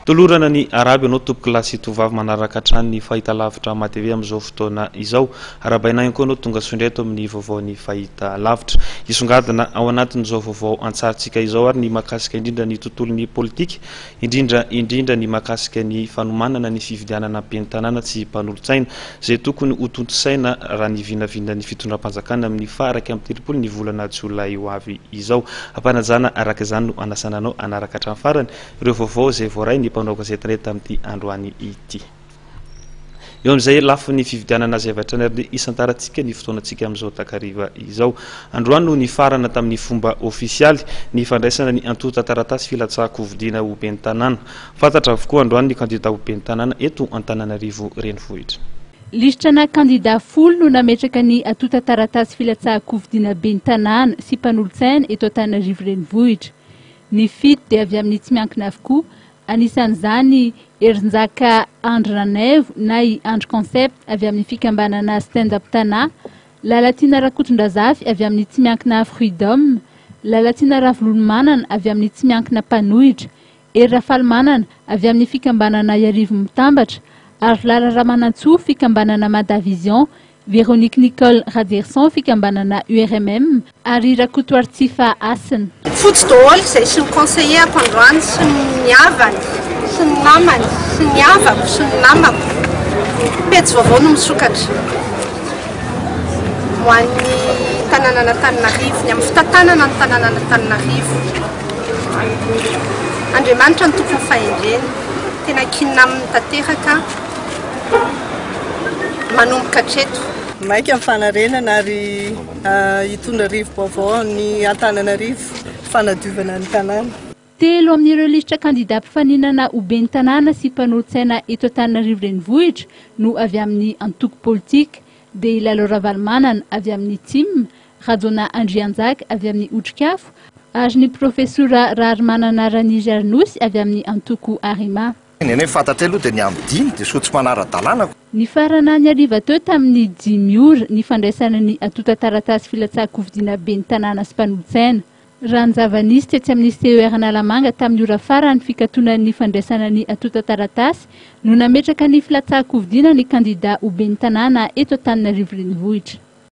Tolorana ny arahaba ianao tompokolahy sy tovovavy manaraka hatrany ny fahitalavitra Matv amin'izao fotoana izao. Arahabaina ihany koa ianao tonga soa indray eto amin'ny vaovaon'ny fahitalavitra. Hisongadina ao anatin'izao vaovao an-tsarintsika izao ary ny mahakasika indrindra ny tontolon'ny politika, indrindra indrindra ny mahakasika ny fanomanana ny fifidianana ben'ny tanàna tsy mpanolotsaina izay tokony ho tontosaina raha ny vinavinan'ny fitondram-panjakana amin'ny faha 31 ny volana jolay ho avy izao. Ampanajana araka izany no anasana anao hanaraka hatramin'ny farany ireo vaovao izay voaray ny mpanao gazetinay tamin'ity androany ity. Eo amin'izay lafiny fividianana azy avy hatrany ary isantarantsika ny fotoanantsika amin'izao takariva izao. Androany no nifarana tamin'ny fomba ofisialy ny fandraisana ny antontan-taratasy filatsahan-kofidiana ho ben'ny tanàna. Fantatra avokoa androany ny kandida ho ben'ny tanàna eto Antananarivo Renivohitra. Lisitrana kandida folo no nametraka ny antontan-taratasy filatsahan-kofidiana ben'ny tanàna sy mpanolotsaina eto Antananarivo Renivohitra. Ny fito dia avy amin'ny tsy miankina avokoa, anisan'izany i Herinjaka Andry Ranaivo na i Andry Concept avy amin'ny fikambanana Stand Up Tana, Lalatiana Rakotondrazafy avy amin'ny tsy miankina Freedom, Lalatiana Ravololomanana avy amin'ny tsy miankina mpanohitra, Hery Rafalimanana avy amin'ny fikambanana Iarivo Mitambatra ary Lala Ramanantsoa fikambanana Mada Vision Véronique Nicole Rajerison fikambanana URMM ary Rakotoaritsifa Hasina. Fotsy daholo izay sy ny conseiller ako androany sy ny havany sy ny namany sy ny havako sy ny namako. Pejy vaovao no misokatra ho an'ny tanànan'Antananarivo, ny amin'ny fitantanana ny tanànan'Antananarivo. Andriamanitra no tompon'ny fahendrena, tena ankinina aminy tanteraka. Manomboka hatreto. Maika ny fanarenana ary hitondra rivo-baovao ny Antananarivo, fanadiovana ny tanàna. Telo amin'ireo lisitra kandida mpifaninana ho ben'ny tanàna sy mpanolotsaina eto Antananarivo Renivohitra no avy amin'ny antoko politika, dia i Lalao Ravalomanana avy amin'ny tim, Rajaonah Andrianjaka avy amin'ny Otrikafo ary ny Profesora Raharimanana Raniriarinosy avy amin'ny antoko Arema. Ny anay fantatray aloha dia ny amin'ny dimy dia soa tsy manara-dalàna. Nifarana ny hariva teo tamin'ny dimy ora ny fandraisana ny antontan-taratasy filatsahan-kofidiana ben'ny tanàna sy mpanolotsaina. Raha ny zava-nisy tetsy amin'ny CER Analamanga tamin'ny ora farany fikatonan'ny fandraisana ny antontan-taratasy no nametraka ny filatsahan-kofidiana ny kandida ho ben'ny tanàna eto Antananarivo Renivohitra.